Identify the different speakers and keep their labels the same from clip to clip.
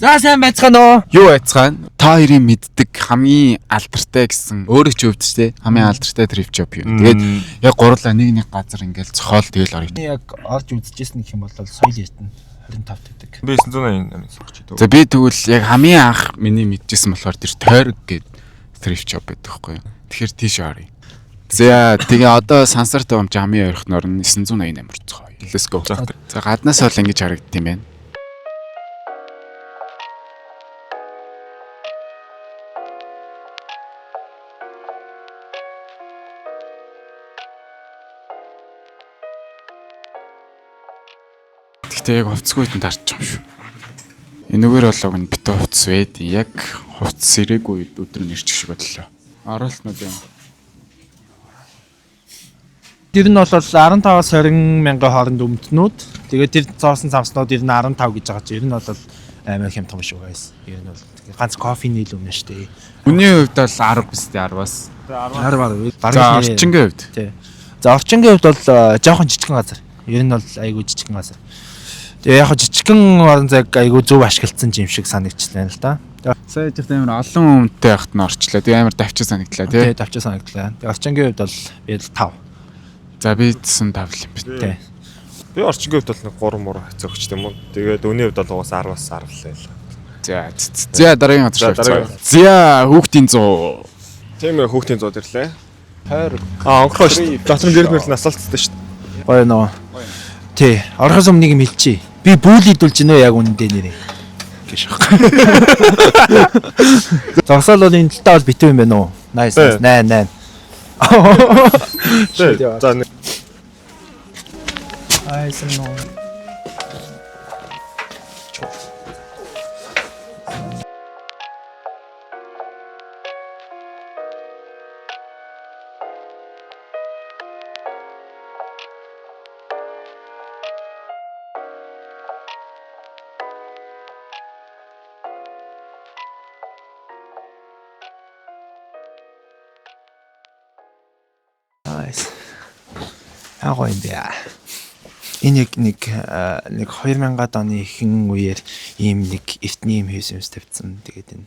Speaker 1: За, сайн байцгаана уу?
Speaker 2: Юу байцгаана? Та хоёрын мэддэг хамгийн алдартай гэсэн, өөрөө ч өвдөж те, хамгийн алдартай thrift shop юу. Тэгээд яг гурлаа нэг нэг газар ингээл цохоол, тэгэл орё.
Speaker 1: Яг орж үзчихсэн гэх юм бол Соёл Эрдэнэ 25 гэдэг.
Speaker 3: Би 988 сонгоч идэв.
Speaker 2: За, би тэгвэл яг хамгийн анх миний мэдчихсэн болохоор тэр Тойрог гээд thrift shop байдаг хгүй юу. Тэгэхээр тийш оръё. За, тэгээ одоо сансарт байгаа юм чи хамгийн ойрхоноор нь 988 орцгоо. Let's go. За, гаднаас бол ингэж харагддаг юм байна. Гэхдээ яг хувцсгүй хэдэн таарчих юм шүү. Энэгээр бол уг нь битүү хувцс байд. Яг хувцс ирээгүй өдөр нь ирчих шиг бодлоо. Оролтнууд юм.
Speaker 1: Тэр нь бол 15-аас 20 мянган хооронд өмднүүд. Тэгээд тэр зоосон самснууд ер нь 15 гэж байгаа чи ер нь бол амар хямдхан шүү, guys. Ер нь бол ганц кофений л өмнө шүү дээ.
Speaker 2: Үнийн хувьд бол 10 биз дээ, 10-аас.
Speaker 1: 10 10.
Speaker 2: За, орчингийн хувьд.
Speaker 1: Тий. За, орчингийн хувьд бол жоохон жижигхэн газар. Ер нь бол айгүй жижигхэн газар. Тэгээ яг жижигхэн орон зайг айгүй зөв ашигласан юм шиг санагчлаа л да.
Speaker 2: Сая яж амар олон хүнтэй байхад нь орчлоо. Тэгээ амар давчаа санагдлаа тий.
Speaker 1: Тэгээ давчаа санагдлаа. Тэгээ орчингийн хувьд бол би л 5.
Speaker 2: За, би тэсэн 5 л юм би.
Speaker 1: Тий.
Speaker 3: Би орчингийн хувьд бол нэг 3 муур хацаагч юм уу. Тэгээд өнийн хувьд бол угаасаа 10-аас 10 л байлаа.
Speaker 2: За за, дараагийн газар
Speaker 3: За, дараагийн.
Speaker 2: явцгаая. За, хүүхдийн зуу.
Speaker 3: Тийм ээ, хүүхдийн зууд ирлээ.
Speaker 2: Тойрог.
Speaker 3: Аа, онгорхоо шүү дээ. Дотор нь гэрэл мэрэл насалцтай шүү дээ.
Speaker 1: Гоё нөө. Тий. Орохоос өмнө нэг юм хэлчихье. Би бүүлийдүүлж гинөө яг үнэндээ нэрээ. Гэж аахгүй. Зогсоол бол энэ талдаа бол битүү юм байна уу? Nice.
Speaker 3: Тий.
Speaker 1: 8 8.
Speaker 3: Тий. За, нэг
Speaker 1: Айсан нөө. Nice. Аа, гоё юм бэ. Энэ яг нэг 2000-ад оны ихэнх үеэр ийм нэг эртний юм хийсэн юмс тавьсан. Тэгээд энэ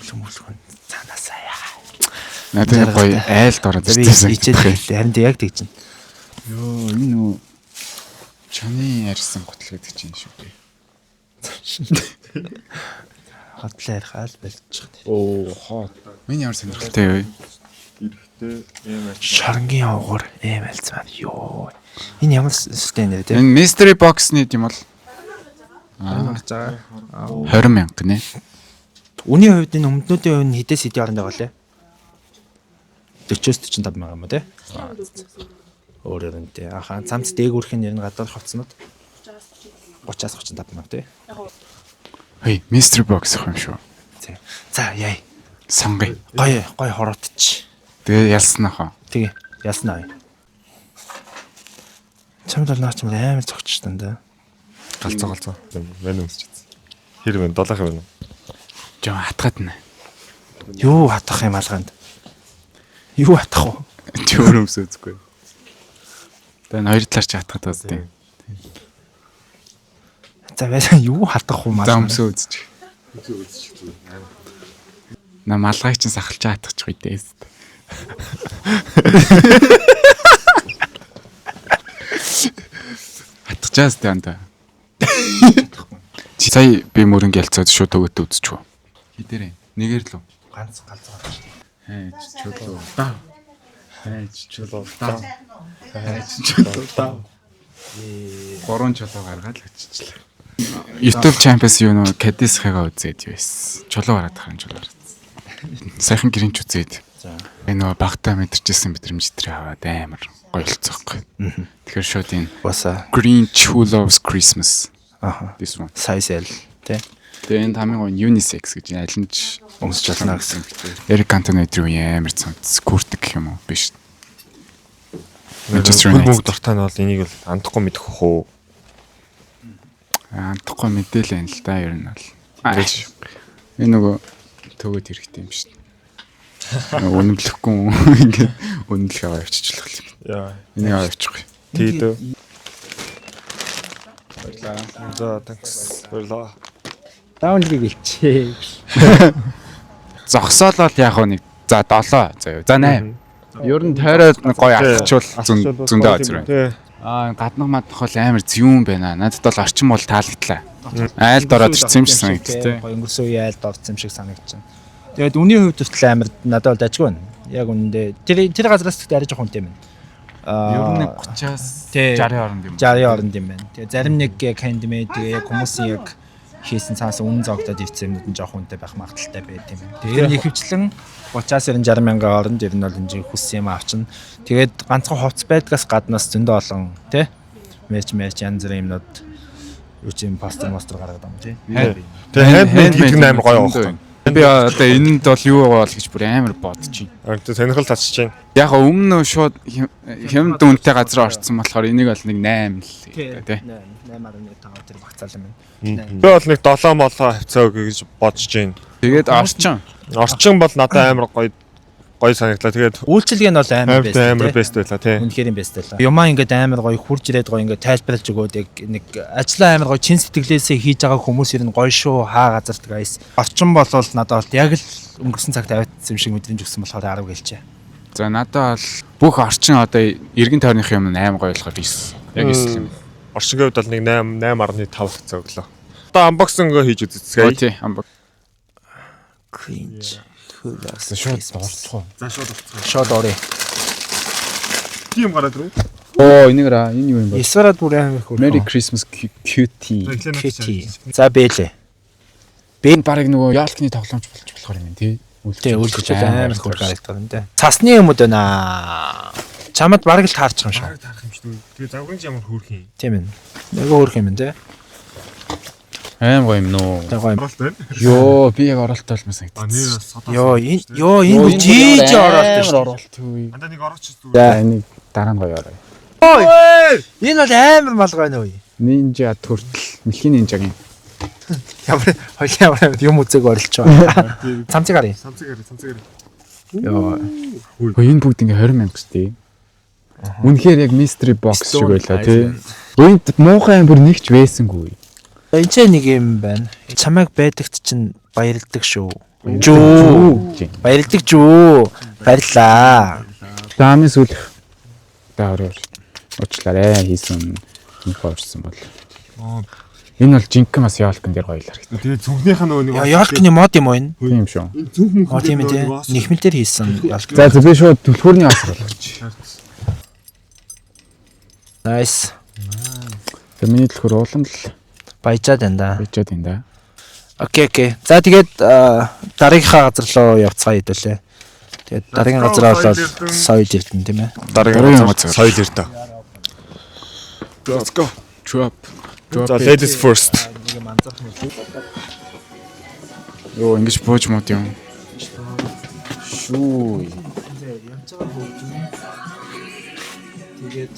Speaker 1: үлэм үлгэн цаанаасаа яа.
Speaker 2: Надад гоё айлд ороод
Speaker 1: За, би
Speaker 2: ирсэн.
Speaker 1: ичээд хэллээ. Харин тэг яг тэгж чинь.
Speaker 2: Йоо, энэ нөө чаны ярьсан гутал гэдэг чинь шүү дээ.
Speaker 1: Хотлоо ярихаал болчих.
Speaker 2: Оо, хоо. Миний ямар сонирхолтой вэ?
Speaker 3: эрэхтэй ийм айц.
Speaker 1: Шарангийн овгор ийм альцмаар ёо. Энэ ямар сүлтэй нэр те?
Speaker 2: Энэ mystery box-ны юм бол
Speaker 1: Орж байгаа.
Speaker 2: 20 мянга нэ.
Speaker 1: Үний хувьд энэ өмднүүдийн хувь нь хэдээс хэдийн хооронд байгаа лээ? 40-оос 45 мянга юм уу те? Өөрөөр нь те. Ахаа, цамц дээгүүрх нь ер нь гадуурх хувцснууд 30-аас 35 мянга те.
Speaker 2: Хей, mystery box ах юм шүү.
Speaker 1: За. За, яа.
Speaker 2: Сонгоё.
Speaker 1: Гоё гоё хоротч.
Speaker 2: Тэгээ ялсан ах.
Speaker 1: Тэгээ ялснаа. Чамд бол наач амар зогч тань да.
Speaker 3: Галзуу галзуу. Мэн өмсч чадсан. Хэр вэ? Долоох юм байна.
Speaker 2: Жоо хатгаад нэ.
Speaker 1: Юу хатах юм алгаанд? Юу хатах вэ?
Speaker 2: Чи өөр өмсөө үзэхгүй. Тэгээ энэ хоёр талаар чи хатгаад байна тийм.
Speaker 1: За байсан, юу хатах вэ
Speaker 2: За,
Speaker 1: малгай?
Speaker 2: өмсөө үзчих. На малгайг чинь сахалж хатгачих үедээ. Хатгачаас тэ анда. Чи сая би мөрөнгө ялцаад шууд төгөөд үзчихв. Хідэрээ. Нэгээр л үү?
Speaker 1: Ганц галзуу гарч шүү дээ.
Speaker 2: Хайж чулуу дав. Хайж чулуу дав. Хайж чулуу дав. Гурван чулуу гаргаад л очичлаа. YouTube Champions юу нөө Кадисхагаа үзээд юу байсан. Чулуу гараад харан чулуу гараад. Сайхан гэрэнч үзээд.
Speaker 1: За.
Speaker 2: Энэ нөгөө багтаа мэдэрчээсэн мэдрэмж өдрөө аваад амар гоёлцоохгүй. Тэгэхээр шууд энэ
Speaker 1: Баса.
Speaker 2: Grinch Who Loves Christmas,
Speaker 1: Аха.
Speaker 2: this one.
Speaker 1: Size L тий.
Speaker 2: Тэгээ энд хамгийн гоё нь unisex гэж, аль нь ч
Speaker 1: Өмсч болно гэсэн.
Speaker 2: Eric Cantona өдрөө амар цамц скүртэг гэх юм уу? Биш. Manchester
Speaker 3: Хөр
Speaker 2: United.
Speaker 3: мөнгө дуртай нь бол энийг бол андахгүй мэдэх хөө.
Speaker 2: Андахгүй мэдээлэл байна л да ер нь бол. Энэ нөгөө төгөөд хэрэгтэй юм шин. Үнэмлэхгүй ингээд үнэмлэх аваа явчихлах юм.
Speaker 3: Яа.
Speaker 2: Энийг аваа явчихгүй.
Speaker 3: Тэгээд. Баярлалаа. За, thanks. Баярлалаа.
Speaker 1: Даунлгийг илчээ.
Speaker 2: Зогсоол бол яг нэг за 7 заяа. За 8. Ер нь тойроод нэг гоё алхачвал зөндөө газар байна.
Speaker 3: Тий.
Speaker 2: Аа гаднах маднах бол амар зүүн байна. Надад бол орчин бол таалагдлаа. Айлд ороод ирсэн юм шиг санагдчих тий.
Speaker 1: Гоё өнгөрсөн үеийн айлд орсон юм шиг санагдчихна. Тэгээд үнийн хувьд хүртэл амар надад бол дажгүй байна. Яг үнэндээ тэр газраас гэхдээ арай жоохон үнэтэй юм байна.
Speaker 2: Ер нь нэг 30-аас
Speaker 1: Тий.
Speaker 2: 60 хооронд юм.
Speaker 1: 60 оронд юм байна. Тэгээ зарим нэг яг handmade тэгээ яг хүмүүсийн яг хийсэн цаасан үнэн зоогдоод ирсэн юмнууд нь жоохон үнэтэй байх магадaltaй байт юм байна. Тэгээ ер нь ихэвчлэн 30-аас 60 мянган оронд ер нь бол энэ хүссэн юм авчна. Тэгээд ганцхан хувцас байдгаас гаднаас зөндөө олон тий мерч янз бүрийн юмнууд юу ч юм постэр мостер гаргадаг юм тий.
Speaker 3: Тэгээ handmade гэдэг нь амар гоё
Speaker 2: зөндөө
Speaker 3: байхгүй.
Speaker 2: байна. Би одоо энэнд бол юу байгаа бол гэж бүр амар бодож байна.
Speaker 3: Харин тэ сонирхол татчих чинь.
Speaker 2: Яг өмнө шууд хямд үнэтэй газар орцсон болохоор энийг бол нэг 8 л тий.
Speaker 1: 8.5 тэр багцаал юм байна.
Speaker 3: Би бол нэг 7 молоо хавцаа өгье гэж бодож байна.
Speaker 2: Тэгээд орчин.
Speaker 3: Орчин бол надад амар гоё гоё санагдлаа. Тэгээд
Speaker 1: Үйлчилгээ нь бол амар
Speaker 3: амар
Speaker 1: best
Speaker 3: амар
Speaker 1: тий.
Speaker 3: best байлаа тий.
Speaker 1: Үнэхээр юм best байлаа. Юмаа ингээд амар гоё хурж ирээд гоё ингээд тайлбарлаж өгөөд яг нэг ажлаа амар гоё чин сэтгэлээсээ хийж байгаа хүмүүс ер нь гоё шүү хаа газарт guys. Орчин болвол надад бол яг л өнгөрсөн цагт аваадсан юм шиг мэдрэмж өгсөн болохоор 10 гэлчээ.
Speaker 2: За надад бол бүх орчин одоо эргэн тойрных юм нь амар гоё болохоор 9. Яг 9 юм.
Speaker 3: Орчингийн хувьд бол нэг 8 8.5 хавцаа өглөө. Одоо unboxing хийж
Speaker 2: Оо
Speaker 3: үзцгээе.
Speaker 2: тий. Амбаг.
Speaker 1: Cringe.
Speaker 2: Шууд орцгоо.
Speaker 3: За шууд орцгоо.
Speaker 1: Шууд орё.
Speaker 3: Тийм гараад ирв.
Speaker 2: Оо энийг ра энэ юу юм бэ?
Speaker 1: Есвараад бүр амар их
Speaker 2: Merry Christmas cutie.
Speaker 1: Kitty. За бэлээ.
Speaker 2: Би барыг нөгөө яолкны тоглоомч болж болохоор юм тий.
Speaker 1: Тэ үлгэж амар их хурд харагдах юм тэ. Цасны юмуд байна. Чамд бараг л таарчих юм шиг.
Speaker 3: Таарах юм шүү. Тэгээ завгын ямар хөөрх юм.
Speaker 1: Тийм ээ. Нөгөө хөөрх юм тэ.
Speaker 2: Аим гоё юм нөө.
Speaker 1: Тэ гоё.
Speaker 3: Оролт байна.
Speaker 2: Йоо би яг оролт болмоо
Speaker 3: А нэр
Speaker 2: санагдсан.
Speaker 3: содоо.
Speaker 1: Йоо энэ ёо энэ бүр жижиг оролт шүү.
Speaker 2: Оролт хүү.
Speaker 3: Андаа нэг орооч зүгээр.
Speaker 2: За энийг дараа нь гоё ороо.
Speaker 1: Энэ бол амар малгай нөө.
Speaker 2: Нинжа төртөл мэлхийн нинжагийн.
Speaker 1: Ямар хоёлын ямар амар юм үзег орилж байгаа. Цамцыг харъя.
Speaker 3: Самцэг харъя, самцэг харъя.
Speaker 1: Йоо.
Speaker 2: Хөө энэ бүгд ингээ 20 мянга шүү дээ. Үнэхээр яг mystery box шиг байлаа тий. Үүнд муухай юм бүр нэг ч байсангүй.
Speaker 1: Энд ч нэг юм байна. Чамайг байдагт чинь баярлдаг шүү. Жүү. Баярлдаг жүү. Баярлаа.
Speaker 2: За хамгийн сүүлх. За ороор. Уучлаарай хийсэн юм орсон бол. Энэ бол жинхэнэ бас ёлкон дээр гоё л харагдав.
Speaker 3: Тэгээ зүнхнийх нь нөгөө нэг
Speaker 1: Ёлкны мод юм уу энэ?
Speaker 2: Тийм шүү.
Speaker 3: Энэ зүнх мөнх
Speaker 1: Оо тийм ээ тий. Нэхмэл дээр хийсэн ёлк.
Speaker 2: За за би шууд түлхүүрний осор болгоч.
Speaker 1: Nice.
Speaker 2: За миний түлхүүр улам л
Speaker 1: Баяжаад байна да.
Speaker 2: байжаад байна да.
Speaker 1: Окей, окей. За тэгээд дараагийнхаа газар руу явцгаая хэдүүлээ. Тэгээд дараагийн газар бол соёл эрдэнэ тийм ээ.
Speaker 3: Дараагийн газар соёл эрдэнэ.
Speaker 2: Let's go. Drop. Drop.
Speaker 3: За ladies first.
Speaker 1: Нэг юм анзаарах юм.
Speaker 2: Йоо ингэж бууж мод юм. Шүү.
Speaker 1: Явж байгаа хөгжим. Тэгээд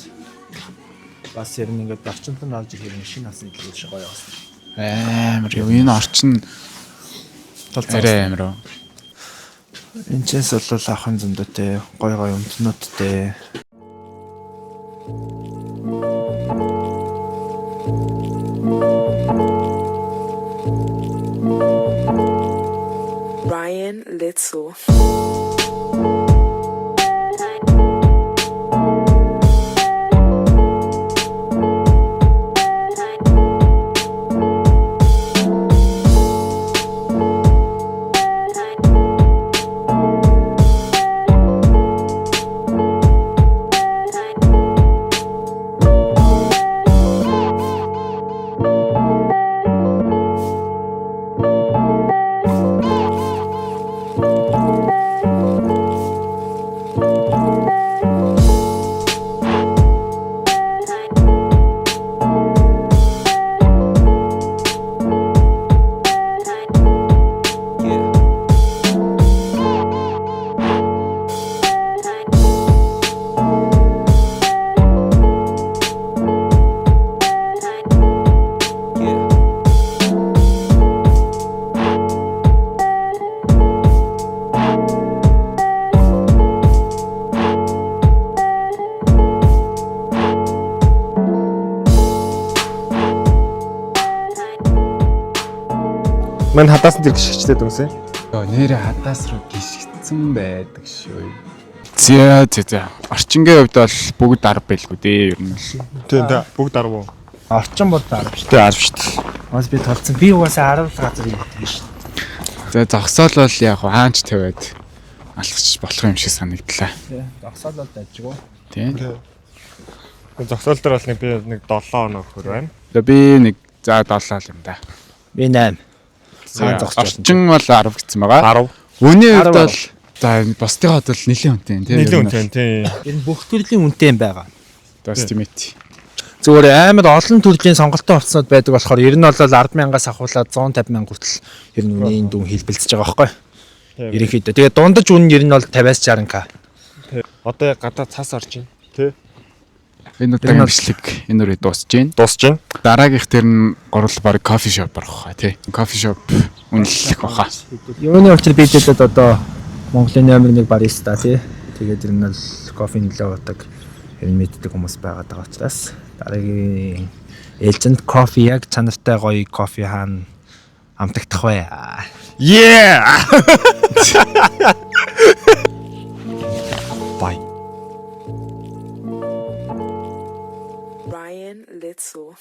Speaker 1: бас ер нь ингээд орчинд нь олж ирэх юм шинэ насны дэлгүүр шиг гоё болсон.
Speaker 2: Амар юу энэ орчин арай амар уу.
Speaker 1: Энд чээс бол авах юм зөндөөтэй гой гой өмтнүүдтэй.
Speaker 4: Ryan Little.
Speaker 3: Мань хадаас нь тэр гიშгчтэй дүнсээ.
Speaker 2: Йоо, нэрээ хадаас руу гიშгцэн байдаг шүү. За за за. Орчингийн хувьд бол бүгд 10 байлгүй дээ ер нь.
Speaker 3: Тийм тийм бүгд 10 уу.
Speaker 1: Орчин бол 10 шүү.
Speaker 3: Тийм 10 шүү дээ.
Speaker 1: Бас би толцсон. Би угаасаа 10 л газар ирдэг шүү.
Speaker 2: За зогсоол бол яг хаанч тавиад алхаж болох юм шиг санагдлаа.
Speaker 1: Тий. Зогсоол бол дажгүй.
Speaker 2: Тийм.
Speaker 3: Зогсоол дээр бол нэг би нэг 7 оноо өгөхөр байна.
Speaker 2: За би нэг за 7 л юм да.
Speaker 1: Би 8.
Speaker 2: За
Speaker 1: зогсож байна.
Speaker 2: орчин бол 10 гэсэн байгаа.
Speaker 3: 10.
Speaker 2: Үнийн хувьд
Speaker 1: 10.
Speaker 2: бол за бусдын хувьд бол нэлээд үнэтэй юм тийм.
Speaker 3: Нилийн үнэтэй тийм.
Speaker 1: Ер нь бүх төрлийн үнэтэй юм байгаа.
Speaker 2: Estimate.
Speaker 1: Зүгээр амар олон төрлийн сонголтын хувцснууд байдаг болохоор ер нь бол 100000-аас ахуулаад 150,000 хүртэл ер нь үнийн дүн хэлбэлцэж байгаа байхгүй.
Speaker 3: Тийм.
Speaker 1: Ерөнхийдөө. Тэгээ дундаж үн нь ер нь бол 50-аас 60к.
Speaker 3: Одоо яг гадаа цас орж байна. Тий.
Speaker 2: Энэ удаагийн бичлэг энэ үрээ дуусж байна.
Speaker 3: Дуусж байна.
Speaker 2: Дараагийнх тэр нь гурал баг кофе шоп орох хаа тий. Кофе шоп үнэлэх баха.
Speaker 1: Юуны учир бидэд одоо Монголын номер 1 бариста тий. Тэгээд ер нь бол кофе нөлөө удаг ер нь мэддэг хүмүүс байгаад байгаа учраас дараагийн ээлжинд кофе яг чанартай гоё кофе хаана амтагдах вэ?
Speaker 3: Yeah. Bye.
Speaker 4: Ryan Little.